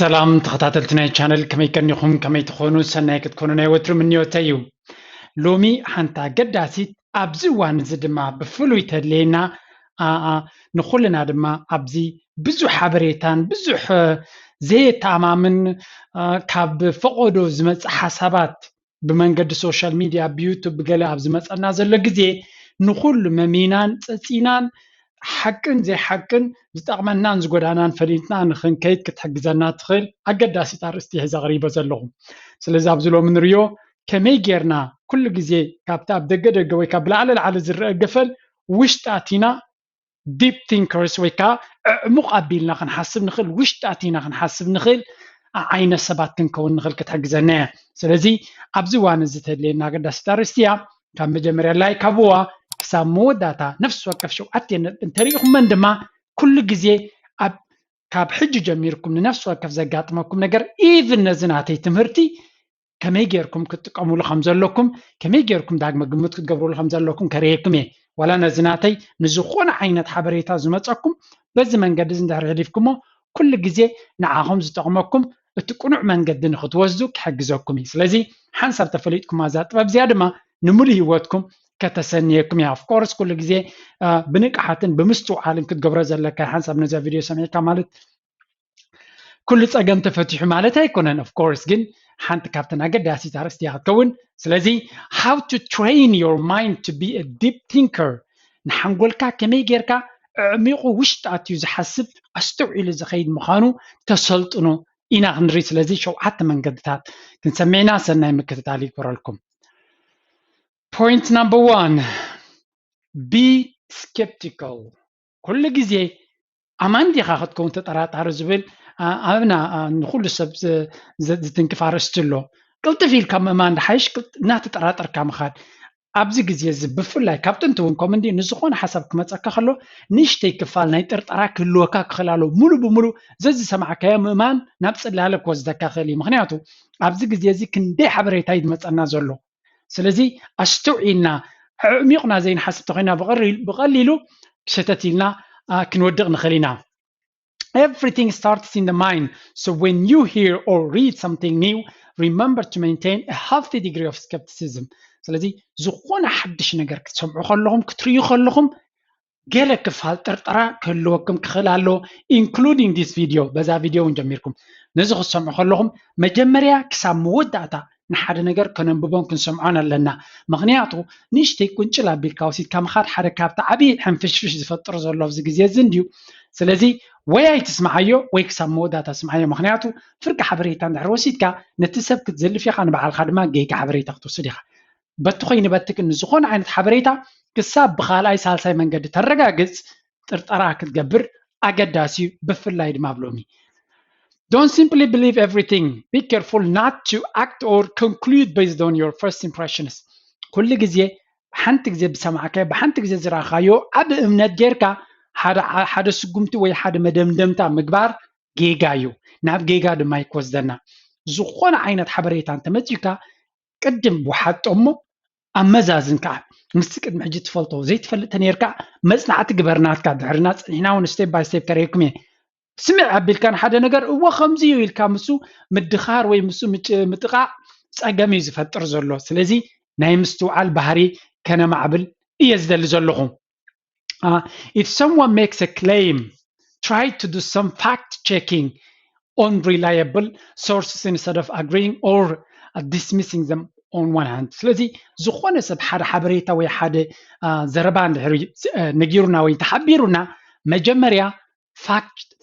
ሰላም ተኸታተልቲ ናይ ቻነል፣ ከመይ ቀኒኹም? ከመይ ትኾኑ? ሰናይ ክትኮኑ ናይ ወትሩ ምንዮተይ እዩ። ሎሚ ሓንቲ ኣገዳሲት፣ ኣብዚ እዋን እዚ ድማ ብፍሉይ ተድልየና፣ ንኹልና ድማ ኣብዚ ብዙሕ ሓበሬታን ብዙሕ ዘየተኣማምን ካብ ፈቐዶ ዝመጽእ ሓሳባት ብመንገዲ ሶሻል ሚድያ፣ ብዩቱብ፣ ብገለ ኣብ ዝመጸና ዘሎ ግዜ፣ ንኹሉ መሚናን ጸጺናን ሓቅን ዘይሓቅን ዝጠቕመናን ዝጎዳናን ፈሊጥና ንኽንከይድ ክትሕግዘና ትኽእል ኣገዳሲት ኣርእስቲ ሒዘ ኣቕሪበ ዘለኹ። ስለዚ ኣብዚ ሎሚ ንሪኦ ከመይ ጌርና ኩሉ ግዜ ካብቲ ኣብ ደገ ደገ ወይ ካብ ላዕሊ ላዕሊ ዝረአ ገፈል ውሽጢ ኣቲና ዲፕ ቲንከርስ ወይ ከዓ ዕዕሙቕ ኣቢልና ክንሓስብ ንኽእል፣ ውሽጢ ኣቲና ክንሓስብ ንኽእል ዓይነት ሰባት ክንከውን ንኽእል ክትሕግዘና እያ። ስለዚ ኣብዚ እዋን እዚ ተድልየና ኣገዳሲት ኣርእስቲ እያ። ካብ መጀመርያ ላይክ ሃብዋ ክሳብ መወዳእታ ነፍሲ ወከፍ ሸውዓተ ነጥቢ እንተሪኢኹመን ድማ ኩሉ ግዜ ኣብ ካብ ሕጂ ጀሚርኩም ንነፍሲ ወከፍ ዘጋጥመኩም ነገር ኢቭን ነዚ ናተይ ትምህርቲ ከመይ ጌርኩም ክትጥቀሙሉ ከም ዘለኩም ከመይ ጌርኩም ዳግመ ግምት ክትገብሩሉ ከም ዘለኩም ከርእየኩም እየ። ዋላ ነዚ ናተይ ንዝኾነ ዓይነት ሓበሬታ ዝመፀኩም በዚ መንገዲ እዚ እንድሕር ሕሊፍኩሞ ኩሉ ግዜ ንዓኹም ዝጠቕመኩም እቲ ቅኑዕ መንገዲ ንክትወስዱ ክሕግዘኩም እዩ። ስለዚ ሓንሳብ ተፈሊጥኩም እዛ ጥበብ እዚኣ ድማ ንምሉእ ህይወትኩም ከተሰንየኩም እያ። ኦፍኮርስ ኩሉ ግዜ ብንቅሓትን ብምስትውዓልን ክትገብሮ ዘለካ ሓንሳብ ነዛ ቪድዮ ሰሚዕካ ማለት ኩሉ ፀገም ተፈቲሑ ማለት ኣይኮነን። ኦፍኮርስ ግን ሓንቲ ካብተን ኣገዳሲት ኣርእስቲ እያ ክትከውን። ስለዚ how to train your mind to be a deep thinker፣ ንሓንጎልካ ከመይ ጌርካ ኣዕሚቑ ውሽጢ ኣትዩ ዝሓስብ ኣስተውዒሉ ዝኸይድ ምዃኑ ተሰልጥኖ ኢና ክንርኢ። ስለዚ ሸውዓተ መንገድታት ክንሰምዕና ሰናይ ምክትታል ይግበረልኩም። Point number one, be skeptical። ኩሉ ግዜ ኣማን ዲኻ ክትከውን ተጠራጣሪ ዝብል ኣብና ንኩሉ ሰብ ዝትንክፍ ኣርእስቲ ኣሎ። ቅልጥፍ ኢልካ ምእማን ድሓይሽ እናተጠራጠርካ ምኻድ። ኣብዚ ግዜ እዚ ብፍላይ ካብ ጥንቲ እውን ከምኡ እንዲ ንዝኾነ ሓሳብ ክመፀካ ከሎ ንእሽተይ ክፋል ናይ ጥርጠራ ክህልወካ ክኽእል ኣሎ። ሙሉ ብሙሉ ዘዝሰማዕካዮ ምእማን ናብ ፅላለ ክወስደካ ክእል እዩ። ምክንያቱ ኣብዚ ግዜ እዚ ክንደይ ሓበሬታ እዩ ዝመፀና ዘሎ። ስለዚ ኣስተውዒልና ኣዕሚቑና ዘይንሓስብ ተኮይና ብቐሊሉ ሸተት ኢልና ክንወድቕ ንኽእል ኢና። Everything starts in the mind. So when you hear or read something new, remember to maintain a healthy degree of skepticism. ስለዚ ዝኾነ ሓድሽ ነገር ክትሰምዑ ከለኹም ክትርእዩ ከለኹም ገለ ክፋል ጥርጠራ ክህልወኩም ክኽእል ኣሎ። Including this video፣ በዛ ቪድዮ እውን ጀሚርኩም ነዚ ክትሰምዑ ከለኹም መጀመርያ ክሳብ መወዳእታ ንሓደ ነገር ከነንብቦን ክንሰምዖን ኣለና። ምክንያቱ ንእሽተይ ቁንጭል ኣቢልካ ወሲድካ ምኻድ ሓደ ካብቲ ዓብዪ ሕንፍሽፍሽ ዝፈጥር ዘሎ ኣብዚ ግዜ እዚ እንድዩ። ስለዚ ወይ ኣይትስምዓዮ ወይ ክሳብ መወዳእታ ስምዓዮ። ምክንያቱ ፍርቂ ሓበሬታ እንድሕር ወሲድካ ነቲ ሰብ ክትዘልፍ ኢኻ፣ ንባዕልካ ድማ ጌጋ ሓበሬታ ክትወስድ ኢኻ። በቲ ኮይኑ በቲ ግን ንዝኾነ ዓይነት ሓበሬታ ክሳብ ብኻልኣይ ሳልሳይ መንገዲ ተረጋግፅ ጥርጠራ ክትገብር ኣገዳሲ እዩ፣ ብፍላይ ድማ ኣብ ሎሚ። Don't simply believe everything. Be careful not to act or conclude based on your first impressions. ኩሉ ግዜ ሓንቲ ግዜ ብሰማዕካዮ ብሓንቲ ግዜ ዝረኣኻዮ ዓቢ እምነት ጌርካ ሓደ ስጉምቲ ወይ ሓደ መደምደምታ ምግባር ጌጋ እዩ። ናብ ጌጋ ድማ ይክወስደና። ዝኾነ ዓይነት ሓበሬታ እንተመፂኡካ ቅድም ወሓጦ እሞ ኣመዛዝን ከዓ ምስቲ ቅድሚ ሕጂ ትፈልጦ ዘይትፈልጥ ተነይርካ መፅናዕቲ ግበር ናትካ። ድሕርና ፀኒሕና እውን step by step ከርእየኩም እየ። ስምዕ ኣቢልካ ንሓደ ነገር እዎ ከምዚ እዩ ኢልካ ምሱ ምድኻር ወይ ምሱ ምጥቓዕ ፀገም እዩ ዝፈጥር ዘሎ። ስለዚ ናይ ምስትውዓል ባህሪ ከነማዕብል እየ ዝደሊ ዘለኹ። If someone makes a claim, try to do some fact checking on reliable sources instead of agreeing or dismissing them on one hand. ስለዚ ዝኾነ ሰብ ሓደ ሓበሬታ ወይ ሓደ ዘረባ እንድሕር ነጊሩና ወይ ተሓቢሩና መጀመርያ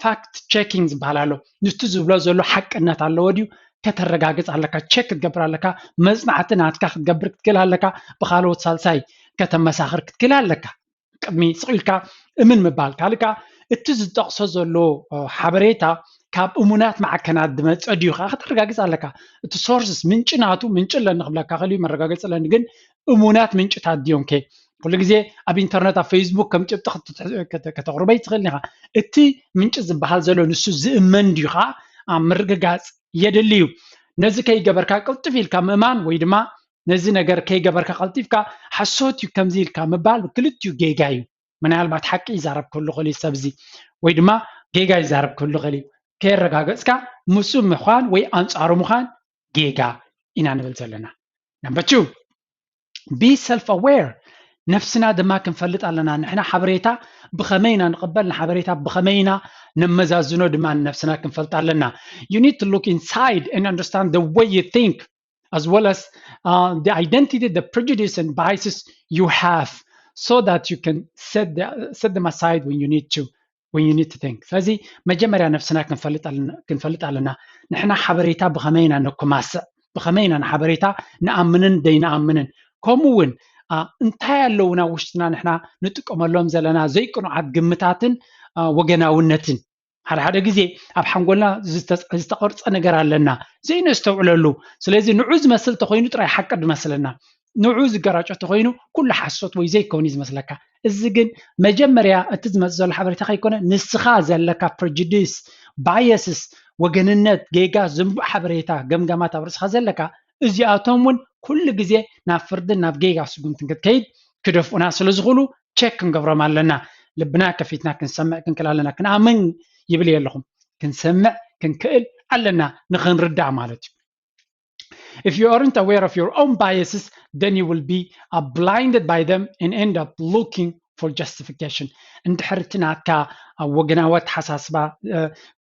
ፋክት ቸኪንግ ዝበሃል ኣሎ። ንሱ ዝብሎ ዘሎ ሓቅነት ኣለዎ ድዩ ከተረጋግፅ ኣለካ፣ ቸክ ክትገብር ኣለካ፣ መፅናዕቲ ናትካ ክትገብር ክትክእል ኣለካ፣ ብካልኦት ሳልሳይ ከተመሳኽር ክትክእል ኣለካ። ቅድሚ ስቕ ኢልካ እምን ምባል ካልእ ከዓ እቲ ዝጠቕሶ ዘሎ ሓበሬታ ካብ እሙናት ማዕከናት ዝመፀ ድዩ ከዓ ከተረጋግፅ ኣለካ። እቲ ሶርስስ ምንጪ ናቱ ምንጪ ኣለኒ ክብለካ ክእል እዩ፣ መረጋገፂ ኣለኒ፣ ግን እሙናት ምንጭታት ድዮም ከ? ኩሉ ግዜ ኣብ ኢንተርነት ኣብ ፌስቡክ ከም ጭብጢ ከተቕርበ ይትኽእል ኢኻ። እቲ ምንጪ ዝበሃል ዘሎ ንሱ ዝእመን ድዩ ከዓ ምርግጋፅ የድሊ እዩ። ነዚ ከይገበርካ ቅልጥፍ ኢልካ ምእማን ወይ ድማ ነዚ ነገር ከይገበርካ ቀልጢፍካ ሓሶት እዩ ከምዚ ኢልካ ምባል ክልቲኡ ጌጋ እዩ። ምናልባት ሓቂ ይዛረብ ክህሉ ክእል እዩ ሰብዚ ወይ ድማ ጌጋ ይዛረብ ክህሉ ክእል እዩ። ከየረጋገፅካ ምስኡ ምዃን ወይ ኣንፃሩ ምዃን ጌጋ ኢና ንብል ዘለና። Number two, be self aware። ነፍስና ድማ ክንፈልጥ ኣለና። ንሕና ሓበሬታ ብኸመይ ኢና ንቕበል፣ ንሓበሬታ ብኸመይ ኢና ነመዛዝኖ ድማ ንነፍስና ክንፈልጥ ኣለና። You need to look inside and understand the way you think, as well as uh, the identity, the prejudice and biases you have, so that you can set, the, set them aside when you need to, when you need to think. ስለዚ መጀመርያ ነፍስና ክንፈልጥ ኣለና። ንሕና ሓበሬታ ብኸመይ ኢና ነኩማስዕ፣ ብኸመይ ኢና ንሓበሬታ ንኣምንን ደይንኣምንን፣ ከምኡ እውን እንታይ ኣለውና ውሽጥና ንሕና ንጥቀመሎም ዘለና ዘይቅኑዓት ግምታትን ወገናውነትን። ሓደ ሓደ ግዜ ኣብ ሓንጎልና ዝተቐርፀ ነገር ኣለና ዘይነስተውዕለሉ። ስለዚ ንዑ ዝመስል ተኮይኑ ጥራይ ሓቂ ዝመስለና፣ ንዑ ዝገራጮ ተኮይኑ ኩሉ ሓሶት ወይ ዘይከውን እዩ ዝመስለካ። እዚ ግን መጀመርያ እቲ ዝመፅእ ዘሎ ሓበሬታ ከይኮነ ንስኻ ዘለካ ፕረጅዲስ፣ ባየስስ፣ ወገንነት፣ ጌጋ፣ ዝንቡዕ ሓበሬታ፣ ገምጋማት ኣብ ርእስኻ ዘለካ እዚኣቶም እውን ኩሉ ግዜ ናብ ፍርድን ናብ ጌጋ ስጉምትን ክትከይድ ክደፍኡና ስለ ዝኽእሉ ቸክ ክንገብሮም ኣለና። ልብና ከፊትና ክንሰምዕ ክንክእል ኣለና። ክንኣምን ይብል እየ ኣለኹም፣ ክንሰምዕ ክንክእል ኣለና ንኽንርዳእ ማለት እዩ። If you aren't aware of your own biases, then you will be uh, blinded by them and end up looking for justification. እንድሕር እቲ ናትካ ወገናዊ ኣተሓሳስባ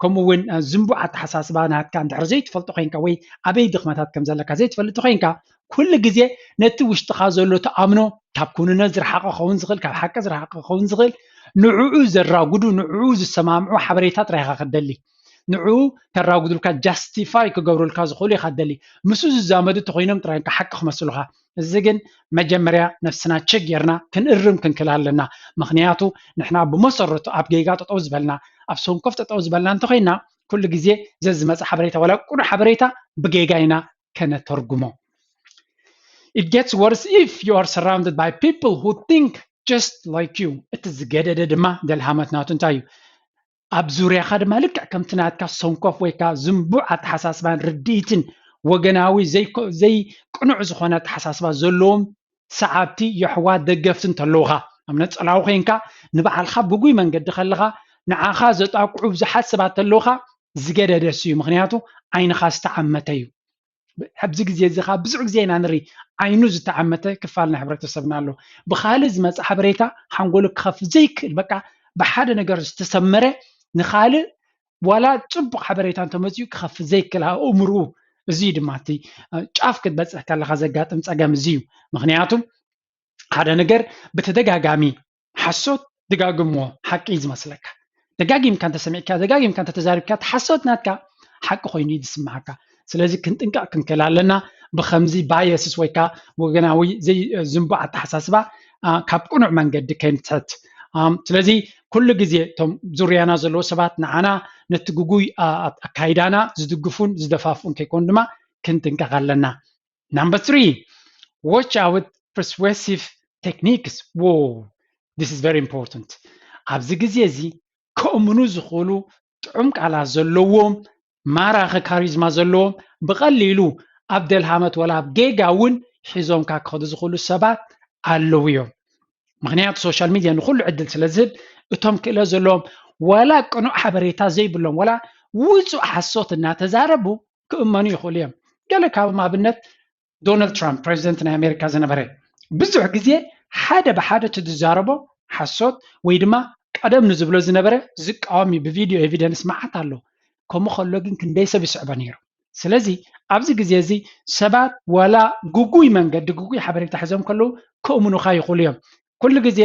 ከምኡ እውን ዝንቡዕ ኣተሓሳስባ ናትካ እንድሕር ዘይትፈልጦ ኮይንካ ወይ ኣበይ ድኽመታት ከም ዘለካ ዘይትፈልጥ ኮይንካ ኩሉ ግዜ ነቲ ውሽጥኻ ዘሎ ትኣምኖ ካብ ኩንነት ዝረሓቐ ክኸውን ዝኽእል ካብ ሓቂ ዝረሓቐ ክኸውን ዝኽእል ንዕኡ ዘራጉዱ ንዕኡ ዝሰማምዑ ሓበሬታ ጥራይኻ ክትደሊ ንዕኡ ከራጉዱልካ ጃስቲፋይ ክገብሩልካ ዝኽእሉ ኢኻ ትደሊ ምስኡ ዝዛመዱ እንተኮይኖም ጥራይ ሓቂ ክመስሉኻ እዚ ግን መጀመርያ ነፍስና ቸክ ጌርና ክንእርም ክንክእል ኣለና ምክንያቱ ንሕና ብመሰረቱ ኣብ ጌጋ ጠጠው ዝበልና ኣብ ሰንኮፍ ጠጠው ዝበልና እንተኮይና ኩሉ ግዜ ዘዝመፀ ሓበሬታ ዋላ ቁኑዕ ሓበሬታ ብጌጋ ኢና ከነተርጉሞ It gets worse if you are surrounded by people who think just like you. እቲ ዝገደደ ድማ ደልሃመት ናቱ እንታይ እዩ? ኣብ ዙርያኻ ድማ ልክዕ ከምቲ ናትካ ሰንኮፍ ወይ ከዓ ዝንቡዕ ኣተሓሳስባን ርድኢትን ወገናዊ ዘይቅኑዕ ዝኾነ ኣተሓሳስባ ዘለዎም ሰዓብቲ፣ የሕዋት፣ ደገፍቲ እንተለውኻ ኣብ ነፀላዊ ኮይንካ ንባዕልካ ብጉይ መንገዲ ከለኻ ንዓኻ ዘጣቅዑ ብዙሓት ሰባት ተለውኻ ዝገደደ እሱ እዩ። ምክንያቱ ዓይንኻ ዝተዓመተ እዩ። ኣብዚ ግዜ እዚ ከዓ ብዙሕ ግዜ ኢና ንርኢ ዓይኑ ዝተዓመተ ክፋል ናይ ሕብረተሰብና ኣሎ። ብካልእ ዝመፀ ሓበሬታ ሓንጎሉ ክኸፍ ዘይክእል በቃ ብሓደ ነገር ዝተሰመረ ንካልእ ዋላ ፅቡቅ ሓበሬታ እንተመፅኡ ክኸፍ ዘይክእል ኣእምርኡ እዚ ድማ እቲ ጫፍ ክትበፅሕ ከለካ ዘጋጥም ፀገም እዚ እዩ። ምክንያቱ ሓደ ነገር ብተደጋጋሚ ሓሶት ደጋግምዎ ሓቂ እዩ ዝመስለካ። ደጋጊምካ እንተሰሚዕካ ደጋጊምካ እንተተዛሪብካ እቲ ሓሶት ናትካ ሓቂ ኮይኑ እዩ ዝስምዓካ። ስለዚ ክንጥንቀቕ ክንክእል ኣለና። ብከምዚ ባየስስ ወይ ከዓ ወገናዊ ዘይዝንቡዕ ኣተሓሳስባ ካብ ቅኑዕ መንገዲ ከይንትሕት። ስለዚ ኩሉ ግዜ እቶም ዙርያና ዘለዉ ሰባት ንዓና ነቲ ግጉይ ኣካይዳና ዝድግፉን ዝደፋፍኡን ከይኮኑ ድማ ክንጥንቀቕ ኣለና። Number three, watch out persuasive techniques. Whoa, this is very important. ኣብዚ ግዜ እዚ ከእምኑ ዝኽእሉ ጥዑም ቃላት ዘለዎም ማራኺ ካሪዝማ ዘለዎም ብቐሊሉ ኣብ ደልሃመት ወላ ኣብ ጌጋ እውን ሒዞምካ ክኸዱ ዝኽእሉ ሰባት ኣለዉ እዮም። ምክንያቱ ሶሻል ሚድያ ንኩሉ ዕድል ስለ ዝህብ እቶም ክእለት ዘለዎም ዋላ ቅኑዕ ሓበሬታ ዘይብሎም ዋላ ውፁእ ሓሶት እናተዛረቡ ክእመኑ ይኽእሉ እዮም። ገለ ካብም ኣብነት ዶናልድ ትራምፕ ፕሬዚደንት ናይ ኣሜሪካ ዝነበረ ብዙሕ ግዜ ሓደ ብሓደ እቲ ዝዛረቦ ሓሶት ወይ ድማ ቀደም ንዝብሎ ዝነበረ ዝቃወም እዩ። ብቪድዮ ኤቪደንስ መዓት ኣሎ። ከምኡ ከሎ ግን ክንደይ ሰብ ይስዕቦ ነይሩ። ስለዚ ኣብዚ ግዜ እዚ ሰባት ዋላ ግጉይ መንገዲ ግጉይ ሓበሬታ ሒዞም ከለዉ ክእምኑኻ ይኽእሉ እዮም። ኩሉ ግዜ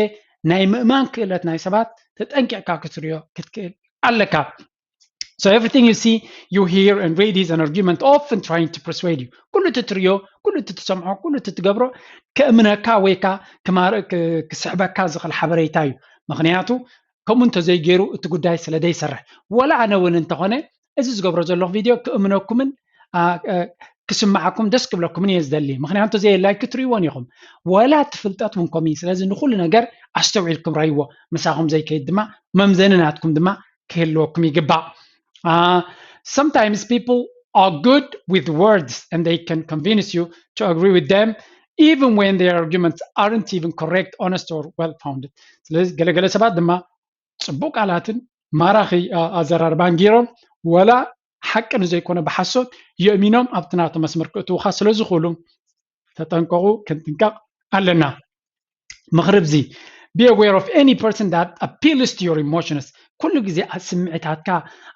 ናይ ምእማን ክእለት ናይ ሰባት ተጠንቂቕካ ክትሪኦ ክትክእል ኣለካ። So everything you see, you hear and read is an argument, often trying to persuade you. ኩሉ እቲ ትሪኦ፣ ኩሉ እቲ ትሰምዖ፣ ኩሉ እቲ ትገብሮ ከእምነካ ወይ ካ ክስሕበካ ዝኽእል ሓበሬታ እዩ። ምክንያቱ ከምኡ እንተዘይገይሩ እቲ ጉዳይ ስለ ዘይሰርሕ። ወላ ኣነ እውን እንተኾነ እዚ ዝገብሮ ዘለኹ ቪድዮ ክእምነኩምን ክስምዓኩም ደስ ክብለኩምን እየ ዝደሊ። ምክንያቱ ዘየላይ ክትሪእዎን ኢኹም። ወላ እቲ ፍልጠት እውን ከምኡ እዩ። ስለዚ ንኩሉ ነገር ኣስተውዒልኩም ረይዎ። ምሳኹም ዘይከይድ ድማ መምዘኒ ናትኩም ድማ ክህልወኩም ይግባእ። Uh, sometimes people are good with words and they can convince you to agree with them even when their arguments aren't even correct, honest or well founded. ስለዚ ገለገለ ሰባት ድማ ፅቡቅ ቃላትን ማራኺ ኣዘራርባን ገይሮም ወላ ሓቂ ንዘይኮነ ብሓሶት የእሚኖም ኣብቲ ናቶ መስመር ክእትውካ ስለዝኽእሉ ተጠንቀቑ፣ ክንጥንቀቕ ኣለና። ምኽሪ ብዚ be aware of any person that appeals to your emotions። ኩሉ ግዜ ኣብ ስምዒታትካ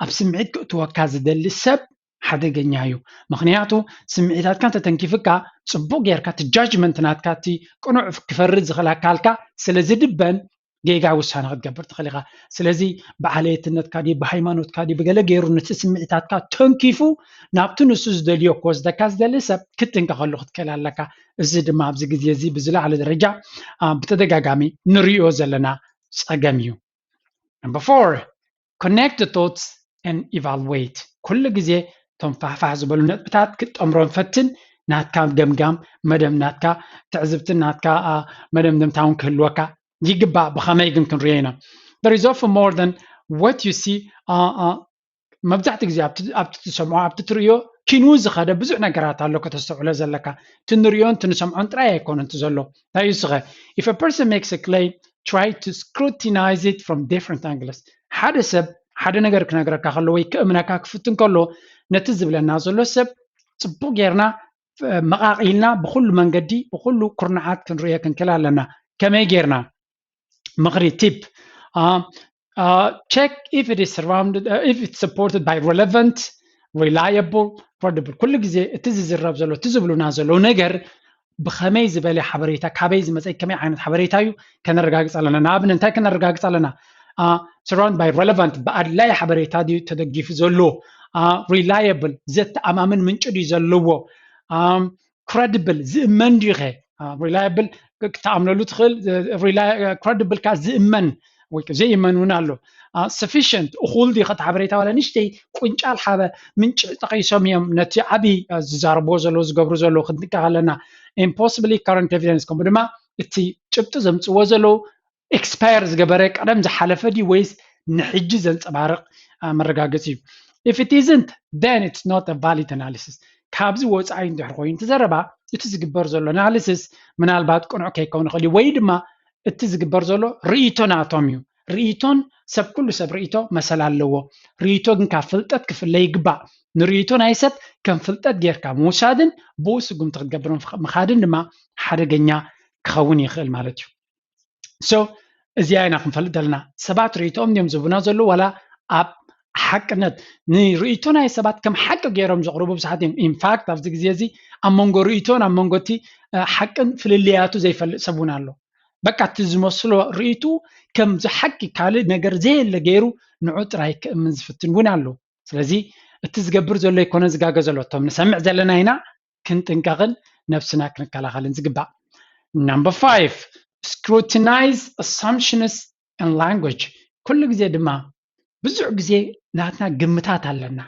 ኣብ ስምዒት ክእትወካ ዝደሊ ሰብ ሓደገኛ እዩ። ምክንያቱ ስምዒታትካ እንተተንኪፍካ ጽቡቅ ጌርካ እቲ ጃጅመንት ናትካ እቲ ቅኑዕ ክፈርድ ዝኽእል ኣካልካ ስለ ዝድበን ጌጋ ውሳነ ክትገብር ትኽእል ኢኻ። ስለዚ ብዓለየትነትካ ድዩ ብሃይማኖትካ ድዩ ብገለ ገይሩ ነቲ ስምዒታትካ ተንኪፉ ናብቲ ንሱ ዝደልዮ ክወስደካ ዝደሊ ሰብ ክትጥንቀቐሉ ክትክእል ኣለካ። እዚ ድማ ኣብዚ ግዜ እዚ ብዝለዓለ ደረጃ ብተደጋጋሚ ንሪኦ ዘለና ጸገም እዩ። Number four, connect the dots and evaluate። ኩሉ ግዜ እቶም ፋሕፋሕ ዝበሉ ነጥብታት ክትጠምሮም ፈትን። ናትካ ገምጋም መደም ናትካ ትዕዝብትን ናትካ መደምደምታ እውን ክህልወካ ይግባእ። ብኸመይ ግን ክንሪኦ ኢና? There is often more than what you see። መብዛሕትኡ ግዜ ኣብቲ ትሰምዖ ኣብቲ ትርእዮ ኪንኡ ዝኸደ ብዙሕ ነገራት ኣሎ ከተስተውዕሎ ዘለካ። እቲ ንርእዮን እቲ ንሰምዖን ጥራይ ኣይኮነን እቲ ዘሎ። እንታይ እዩ ስኸ? If a person makes a claim, try to scrutinize it from different angles። ሓደ ሰብ ሓደ ነገር ክነግረካ ከሎ ወይ ክእምነካ ክፍትን ከሎ ነቲ ዝብለና ዘሎ ሰብ ጽቡቕ ጌርና መቓቒልና ብኹሉ መንገዲ ብኹሉ ኩርናዓት ክንርእዮ ክንክእል ኣለና። ከመይ ጌርና? ምኽሪ ቲፕ check if it is surrounded if it's supported by relevant, reliable, credible። ኩሉ ግዜ እቲ ዝዝረብ ዘሎ እቲ ዝብሉና ዘለዉ ነገር ብኸመይ ዝበለ ሓበሬታ ካበይ ዝመፀ ከመይ ዓይነት ሓበሬታ እዩ ከነረጋግፅ ኣለና? ንኣብነት እንታይ ከነረጋግፅ ኣለና? Surround by relevant፣ ብኣድላይ ሓበሬታ ድዩ ተደጊፉ ዘሎ? Reliable፣ ዘተኣማምን ምንጪ ድዩ ዘለዎ? Credible፣ ዝእመን ድዩ ኸ? Reliable ክትኣምነሉ ትኽእል። Credible ከኣ ዝእመን ወይ ዘይእመን እውን ኣሎ። Sufficient፣ እኹል ድዩ ኸቲ ሓበሬታ ዋላ ንእሽተይ ቁንጫል ሓበ ምንጪ ጠቒሶም እዮም ነቲ ዓብዪ ዝዛረብዎ ዘለዉ ዝገብሩ ዘለዉ ክንጥንቀቕ ኣለና። And possibly current evidence፣ ከምኡ ድማ እቲ ጭብጢ ዘምፅዎ ዘለዉ expire ዝገበረ ቀደም ዝሓለፈ ድዩ ወይስ ንሕጂ ዘንፀባርቕ መረጋገፂ እዩ? If it isn't, then it's not a valid analysis። ካብዚ ወፃኢ እንድሕር ኮይኑ እቲ ዘረባ እቲ ዝግበር ዘሎ ኣናሊሲስ ምናልባት ቅኑዕ ከይከውን ይኽእል እዩ ወይ ድማ እቲ ዝግበር ዘሎ ርእይቶ ናቶም እዩ። ርእይቶን ሰብ ኩሉ ሰብ ርእይቶ መሰል ኣለዎ። ርእይቶ ግን ካብ ፍልጠት ክፍለ ይግባእ። ንርእይቶ ናይ ሰብ ከም ፍልጠት ጌርካ ምውሳድን ብኡ ስጉምቲ ክትገብር ምኻድን ድማ ሓደገኛ ክኸውን ይኽእል ማለት እዩ። So እዚኣ ኢና ክንፈልጥ ዘለና። ሰባት ርእይቶኦም እዮም ዝህቡና ዘለዉ ዋላ ኣብ ሓቅነት ንርእይቶ ናይ ሰባት ከም ሓቂ ገይሮም ዘቕርቡ ብዙሓት እዮም። ኢንፋክት ኣብዚ ግዜ እዚ ኣብ መንጎ ርእይቶን ኣብ መንጎ እቲ ሓቅን ፍልልያቱ ዘይፈልጥ ሰብ እውን ኣሎ። በቃ እቲ ዝመስሎ ርእይቱ ከምዚ ሓቂ ካልእ ነገር ዘየለ ገይሩ ንዑ ጥራይ ክእምን ዝፍትን እውን ኣሎ። ስለዚ እቲ ዝገብር ዘሎ ኣይኮነ ዝጋገ ዘሎ እቶም ንሰምዕ ዘለና ኢና ክንጥንቀቕን ነብስና ክንከላኸልን ዝግባእ። Number five, scrutinize assumptions and language። ኩሉ ግዜ ድማ ብዙሕ ግዜ ናትና ግምታት ኣለና።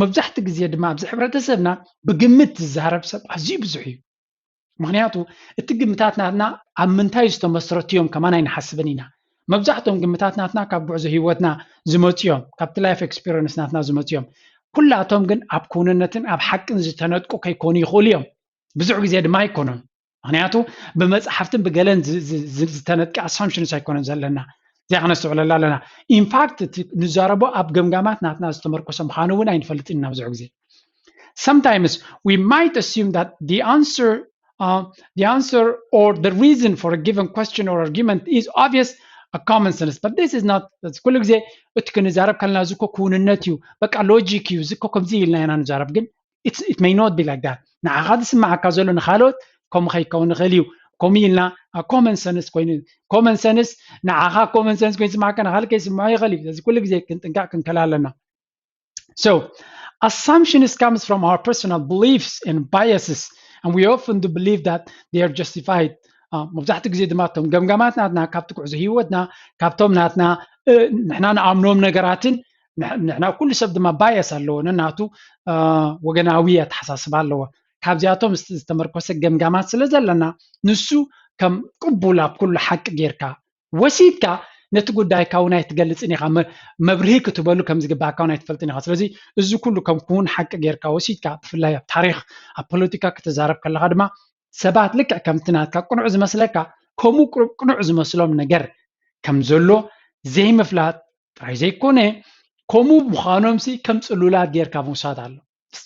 መብዛሕትኡ ግዜ ድማ ኣብዚ ሕብረተሰብና ብግምት ዝዛረብ ሰብ ኣዝዩ ብዙሕ እዩ። ምክንያቱ እቲ ግምታት ናትና ኣብ ምንታይ ዝተመስረቱ እዮም ከማን ኣይንሓስብን ኢና። መብዛሕትኦም ግምታት ናትና ካብ ጉዕዞ ህይወትና ዝመፁ እዮም፣ ካብቲ ላይፍ ኤክስፒሪንስ ናትና ዝመፁ እዮም። ኩላቶም ግን ኣብ ክውንነትን ኣብ ሓቅን ዝተነጥቁ ከይኮኑ ይኽእሉ እዮም። ብዙሕ ግዜ ድማ ኣይኮኑን። ምክንያቱ ብመፅሓፍትን ብገለን ዝተነጥቀ ኣሳምፕሽንስ ኣይኮነን ዘለና። እዚኣ ክነስተውዕለላ ኣለና። ኢንፋክት እቲ ንዛረቦ ኣብ ገምጋማት ናትና ዝተመርኮሰ ምዃኑ እውን ኣይንፈልጥን ኢና ብዙሕ ግዜ። Sometimes we might assume that the answer uh, the answer or the reason for a given question or argument is obvious, a common sense, but this is not. ኩሉ ግዜ እቲ ክንዛረብ ከለና እዚ እኮ ክውንነት እዩ፣ በቃ ሎጂክ እዩ፣ እዚ እኮ ከምዚ ኢልና ኢና ንዛረብ። ግን it may not be like that። ንዓኻ ዝስማዓካ ዘሎ ንኻልኦት ከምኡ ከይከውን ይኽእል እዩ። ከምኡ ኢልና ኮመን ሰንስ ኮይኑ ኮመን ሰንስ ንዓኻ ኮመን ሰንስ ኮይኑ ዝስማዓካ ንኻልእ ከይስምዖ ይኽእል እዩ። ስለዚ ኩሉ ግዜ ክንጥንቀቕ ክንከል ኣለና። So assumptions comes from our personal beliefs and biases, and we often do believe that they are justified. መብዛሕትኡ ግዜ ድማ እቶም ገምጋማት ናትና ካብቲ ጉዕዞ ህይወትና ካብቶም ናትና ንሕና ንኣምኖም ነገራትን ንሕና ኩሉ ሰብ ድማ ባየስ ኣለዎ፣ ነናቱ ወገናዊ ኣተሓሳስባ ኣለዎ። ካብዚኣቶም ዝተመርኮሰ ገምጋማት ስለ ዘለና ንሱ ከም ቅቡል ኣብ ኩሉ ሓቂ ጌርካ ወሲድካ ነቲ ጉዳይካ እውን ኣይትገልፅን ኢኻ፣ መብርሂ ክትበሉ ከም ዝግባእካ እውን ኣይትፈልጥን ኢኻ። ስለዚ እዚ ኩሉ ከም ክውን ሓቂ ጌርካ ወሲድካ ብፍላይ ኣብ ታሪክ ኣብ ፖለቲካ ክትዛረብ ከለካ ድማ ሰባት ልክዕ ከምቲ ናትካ ቅኑዕ ዝመስለካ ከምኡ ቅኑዕ ዝመስሎም ነገር ከም ዘሎ ዘይምፍላጥ ጥራይ ዘይኮነ ከምኡ ምዃኖም ሲ ከም ጽሉላት ጌርካ ምውሳድ ኣሎ።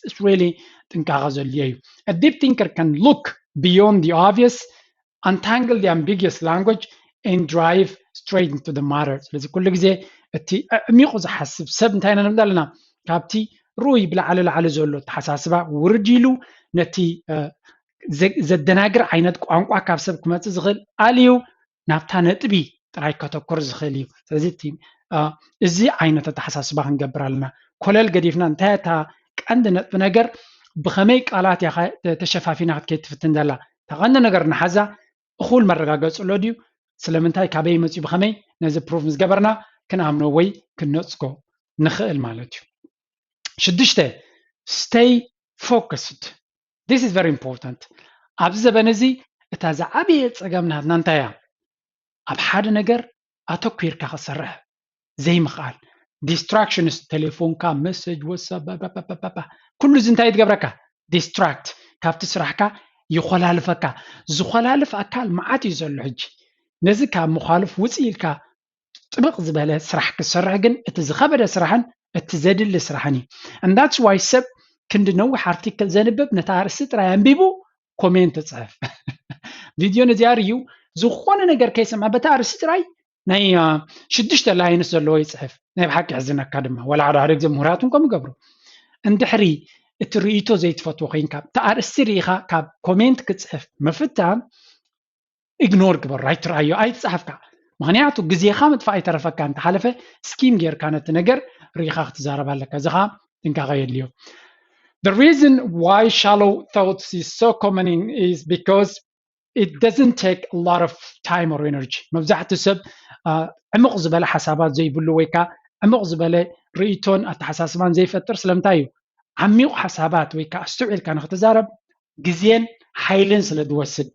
It's really ጥንቃቐ ዘድልዮ እዩ። A deep thinker can look beyond the obvious, untangle the ambiguous language, and drive straight into the matter. ስለዚ ኩሉ ግዜ እቲ ኣዕሚቑ ዝሓስብ ሰብ እንታይ ኢና ንብል ኣለና? ካብቲ ርኡይ ብላዕሊ ላዕሊ ዘሎ ኣተሓሳስባ ውርድ ኢሉ ነቲ ዘደናግር ዓይነት ቋንቋ ካብ ሰብ ክመፅእ ዝኽእል ኣልዩ ናብታ ነጥቢ ጥራይ ከተኩር ዝኽእል እዩ። ስለዚ እዚ ዓይነት ኣተሓሳስባ ክንገብር ኣለና። ኮለል ገዲፍና እንታይ እታ ቀንዲ ነጥቢ ነገር ብኸመይ ቃላት እያ ተሸፋፊና ክትከይድ ትፍትን ዘላ? እታ ቀንዲ ነገር ንሓዛ። እኹል መረጋገፂ ኣሎ ድዩ? ስለምንታይ? ካበይ መፅዩ? ብኸመይ? ነዚ ፕሩፍ ምስ ገበርና ክንኣምኖ ወይ ክንነፅጎ ንኽእል ማለት እዩ። ሽዱሽተ፣ stay focused. This is very important. ኣብዚ ዘበን እዚ እታ ዝዓበየ ፀገም ናትና እንታይ እያ? ኣብ ሓደ ነገር ኣተኲርካ ክሰርሕ ዘይምኽኣል። Distractions፣ ቴሌፎንካ፣ መሰጅ፣ ወሳብ፣ ኩሉ እዚ እንታይ ትገብረካ? Distract፣ ካብቲ ስራሕካ ይኾላልፈካ። ዝኾላልፍ ኣካል መዓት እዩ ዘሎ። ሕጂ ነዚ ካብ ምዃልፍ ውፅእ ኢልካ ጥብቕ ዝበለ ስራሕ ክትሰርሕ ግን እቲ ዝኸበደ ስራሕን እቲ ዘድሊ ስራሕን እዩ። And that's why ሰብ ክንዲ ነዊሕ ኣርቲክል ዘንብብ ነታ ኣርእስቲ ጥራይ ኣንቢቡ ኮሜንት ይፅሕፍ። ቪድዮ ነዚኣ ርዩ ዝኾነ ነገር ከይሰምዐ በታ ኣርእስቲ ጥራይ ናይ ሽዱሽተ ላይንስ ዘለዎ ይፅሕፍ። ናይ ብሓቂ ሕዝነካ ድማ ዋላ ሓደ ሓደ ግዜ ምሁራት እውን ከምኡ ይገብሩ። እንድሕሪ እቲ ርእይቶ ዘይትፈትዎ ኮይንካ እታ ኣርእስቲ ርኢኻ ካብ ኮሜንት ክፅሕፍ ምፍታን ኢግኖር ግበሮ፣ ኣይትርኣዮ፣ ኣይትፅሓፍካ። ምክንያቱ ግዜኻ ምጥፋእ ኣይተረፈካ፣ እንተሓለፈ ስኪም ጌርካ ነቲ ነገር ርኢኻ ክትዛረብ ኣለካ። እዚ ከዓ ጥንቃቐ የድልዮ። The reason why shallow thoughts is so common in, is because it doesn't take a lot of time or energy. መብዛሕትኡ ሰብ ዕሙቕ ዝበለ ሓሳባት ዘይብሉ ወይ ከዓ ዕሙቕ ዝበለ ርእይቶን ኣተሓሳስባን ዘይፈጥር ስለምንታይ እዩ? ዓሚቑ ሓሳባት ወይ ከዓ ኣስተውዒልካ ንክትዛረብ ግዜን ሓይልን ስለ ዝወስድ፣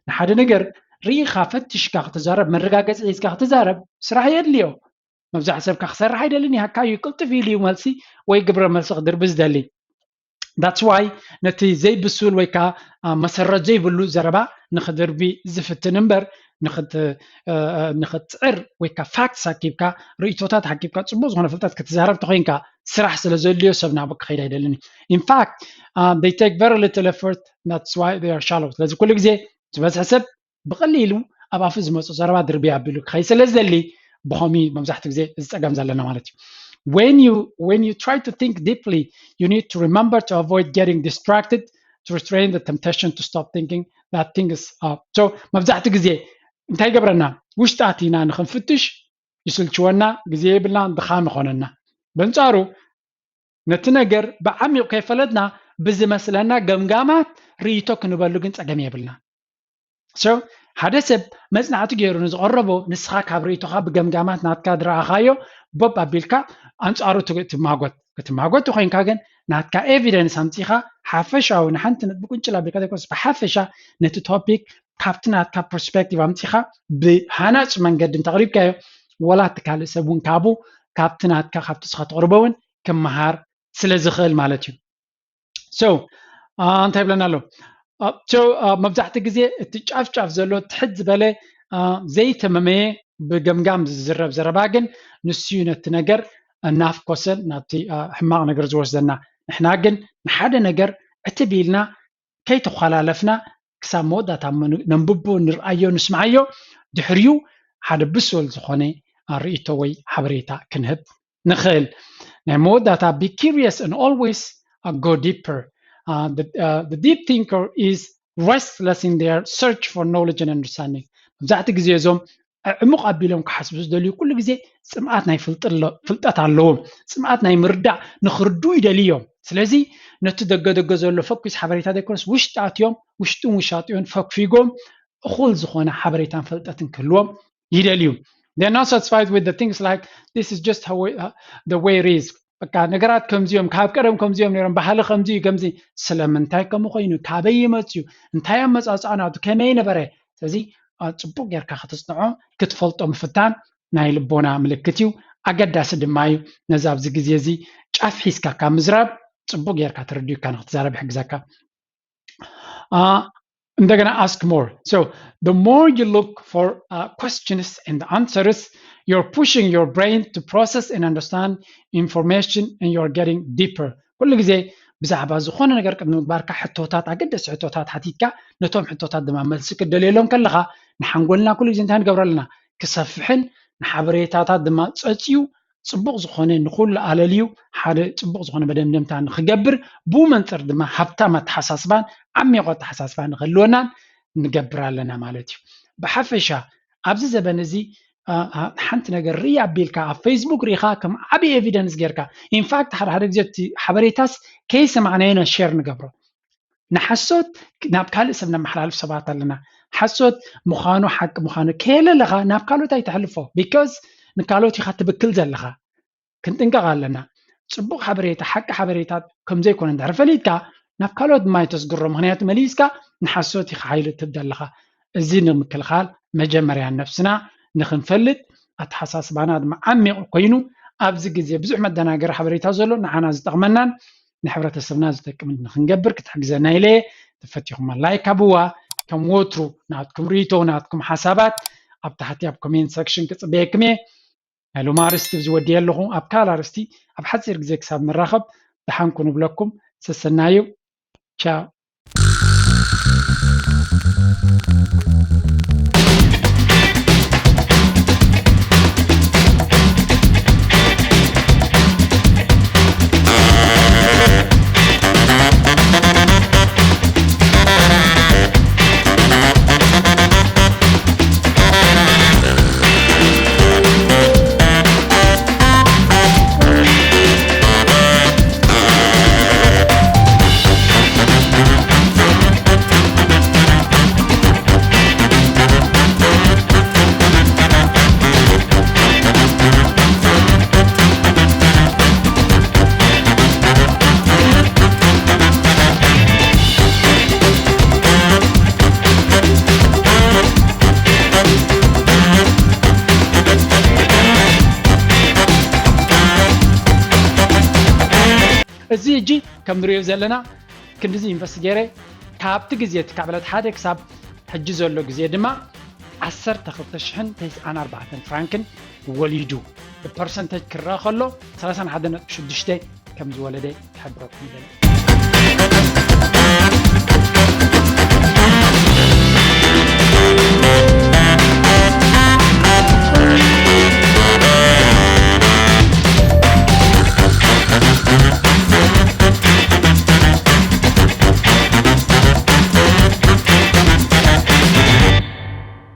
ንሓደ ነገር ርኢኻ ፈቲሽካ ክትዛረብ፣ መረጋገፂ ሒዝካ ክትዛረብ ስራሕ የድልዮ። መብዛሕትኡ ሰብ ክሰርሕ ኣይደልን፣ ይሃካ እዩ፣ ቅልጥፍ ኢሉ እዩ መልሲ ወይ ግብረ መልሲ ክድርቢ ዝደሊ። That's why ነቲ ዘይብሱል ወይ ከዓ መሰረት ዘይብሉ ዘረባ ንክድርቢ ዝፍትን እምበር ንክትፅዕር ወይ ከዓ ፋክትስ ኣኪብካ ርእይቶታት ኣኪብካ ፅቡቅ ዝኮነ ፍልጠት ክትዛረብ ተኮይንካ ስራሕ ስለ ዘድልዮ ሰብ ናብኡ ክኸይድ ኣይደልን እዩ። In fact, they take very little effort, that's why they are shallow. ስለዚ ኩሉ ግዜ ዝበዝሐ ሰብ ብቐሊሉ ኣብ ኣፉ ዝመፁ ዘረባ ድርቢ ኣቢሉ ክኸይድ ስለ ዝደሊ ብኸምኡ መብዛሕትኡ ግዜ እዚ ፀገም ዘለና ማለት እዩ። When you, when you try to think deeply, you need to remember to avoid getting distracted, to restrain the temptation to stop thinking that things are. So መብዛሕትኡ ግዜ እንታይ ይገብረና? ውሽጢ ኣቲና ንክንፍትሽ ይስልችወና፣ ግዜ የብልና፣ ድኻም ይኾነና። በንጻሩ ነቲ ነገር ብዓሚቕ ከይፈለጥና ብዝመስለና ገምጋማት ርእይቶ ክንበሉ ግን ጸገም የብልና። So ሓደ ሰብ መጽናዕቲ ገይሩ ንዝቐረቦ ንስኻ ካብ ርእይቶኻ ብገምጋማት ናትካ ዝረኣኻዮ ቦብ ኣቢልካ ኣንጻሩ ትማጎት ክትማጎት ኮይንካ ግን ናትካ ኤቪደንስ ኣምጺኻ ሓፈሻዊ ንሓንቲ ነጥቢ ቁንጭል ኣቢልካ ዘይኮነስ ብሓፈሻ ነቲ ቶፒክ ካብቲ ናትካ ፐርስፔክቲቭ ኣምጺኻ ብሃናጺ መንገዲ እንተቕሪብካዮ ወላ እቲ ካልእ ሰብ እውን ካብኡ ካብቲ ናትካ ካብቲ ስኻ ተቕርቦ እውን ክመሃር ስለ ዝኽእል ማለት እዩ። So እንታይ ይብለና ኣሎ? So መብዛሕትኡ ግዜ እቲ ጫፍ ጫፍ ዘሎ ትሕት ዝበለ ዘይተመመየ ብገምጋም ዝዝረብ ዘረባ ግን ንሱ እዩ ነቲ ነገር እናፍኮሰን ናብቲ ሕማቕ ነገር ዝወስደና። ንሕና ግን ንሓደ ነገር ዕትብ ኢልና ከይተኳላለፍና ክሳብ መወዳእታ ነንብቦ፣ ንርኣዮ፣ ንስምዓዮ፣ ድሕሪኡ ሓደ ብሱል ዝኾነ ርእይቶ ወይ ሓበሬታ ክንህብ ንኽእል። ናይ መወዳእታ be curious and always go deeper. The deep thinker is restless in their search for knowledge and understanding. መብዛሕትኡ ግዜ እዞም ዕሙቕ ኣቢሎም ክሓስቡ ዝደልዩ ኩሉ ግዜ ፅምኣት ናይ ፍልጠት ኣለዎም። ፅምኣት ናይ ምርዳእ ንክርድኡ ይደልዩ እዮም። ስለዚ ነቲ ደገ ደገ ዘሎ ፈኩስ ሓበሬታ ዘይኮነስ ውሽጢ ኣትዮም ውሽጥን ውሻጢኦን ፈግፊጎም እኹል ዝኾነ ሓበሬታን ፈልጠትን ክህልዎም ይደልዩ። They're not satisfied with the things like this is just how we, uh, the way it is. በቃ ነገራት ከምዚኦም ካብ ቀደም ከምዚኦም ነይሮም፣ ባህሊ ከምዚ እዩ፣ ከምዚ። ስለምንታይ ከምኡ ኮይኑ፣ ካበይ ይመፅዩ፣ እንታይ ኣመፃፅኣ ናቱ፣ ከመይ ነበረ? ስለዚ ፅቡቅ ጌርካ ክትፅንዖ ክትፈልጦ ምፍታን ናይ ልቦና ምልክት እዩ፣ ኣገዳሲ ድማ እዩ። ነዚ ኣብዚ ግዜ እዚ ጫፍ ሒዝካ ካብ ምዝራብ ፅቡቅ ጌርካ ተረዲኡካ ንክትዛረብ ይሕግዘካ። እንደገና ask more. So the more you look for questions and answers, You're pushing your brain to process and understand information, and you're getting deeper. ኩሉ ግዜ ብዛዕባ ዝኾነ ነገር ቅድሚ ምግባርካ ሕቶታት፣ ኣገደሲ ሕቶታት ሓቲትካ፣ ነቶም ሕቶታት ድማ መልሲ ክትደልየሎም ከለኻ፣ ንሓንጎልና ኩሉ ግዜ እንታይ ንገብሮ ኣለና? ክሰፍሕን ንሓበሬታታት ድማ ጸጽዩ ጽቡቕ ዝኾነ፣ ንኹሉ ኣለልዩ ሓደ ጽቡቕ ዝኾነ መደምደምታ ንኽገብር፣ ብኡ መንጽር ድማ ሃብታም ኣተሓሳስባን ዓሚቑ ኣተሓሳስባን ንኽህልወናን ንገብር ኣለና ማለት እዩ። ብሓፈሻ ኣብዚ ዘበን እዚ፣ ኣ፣ ኣ፣ ሓንቲ ነገር ርኢ ኣቢልካ ኣብ ፌስቡክ ርኢኻ ከም ዓቢ ኤቪደንስ ጌርካ፣ ኢንፋክት ሓደ ሓደ ግዜ እቲ ሓበሬታስ ከይሰማዕናዮ ኢና ሸር ንገብሮ። ንሓሶት ናብ ካልእ ሰብ ነመሓላልፍ ሰባት ኣለና። ሓሶት ምዃኑ ሓቂ ምዃኑ ከየለለኻ ናብ ካልኦት ኣይተሕልፎ። ቢኮዝ ንካልኦት ኢኻ ትብክል ዘለኻ። ክንጥንቀቕ ኣለና። ጽቡቕ ሓበሬታ፣ ሓቂ ሓበሬታ ከም ዘይኮነ እንድሕር ፈሊጥካ፣ ናብ ካልኦት ድማ ኣይተስግሮ። ምኽንያቱ መሊስካ ንሓሶት ኢኻ ሓይሊ ትህብ ዘለኻ። እዚ ንምክልኻል መጀመርያ ነብስና ንኽንፈልጥ ኣተሓሳስባና ድማ ዓሚቕ ኮይኑ ኣብዚ ግዜ ብዙሕ መደናገሪ ሓበሬታ ዘሎ ንዓና ዝጠቕመናን ንሕብረተሰብና ዝጠቅምን ንኽንገብር ክትሕግዘና ኢለ እየ። ተፈቲኹማ ላይክ ኣብዋ። ከም ወትሩ ናትኩም ርእይቶ፣ ናትኩም ሓሳባት ኣብ ታሕቲ ኣብ ኮሜንት ሰክሽን ክጽበየኩም እየ። ናይ ሎሚ ኣርእስቲ እዚ ወዲየ ኣለኹ። ኣብ ካልእ ኣርእስቲ ኣብ ሓጺር ግዜ ክሳብ ንራኸብ ደሓን ኩኑ እብለኩም። ሰሰናዩ። ቻው። እዚ ሕጂ ከም ንሪኦ ዘለና ክንድዚ ኢንቨስት ገይረ፣ ካብቲ ግዜ እቲ ካብ ዕለት ሓደ ክሳብ ሕጂ ዘሎ ግዜ ድማ ዓሰርተ ክልተ ሽሕን ተስዓን ኣርባዕተን ፍራንክን ወሊዱ። ብፐርሰንተጅ ክረአ ከሎ ሰላሳን ሓደ ነጥቢ ሽዱሽተ ከም ዝወለደ ክሕብረኩም ይደሊ።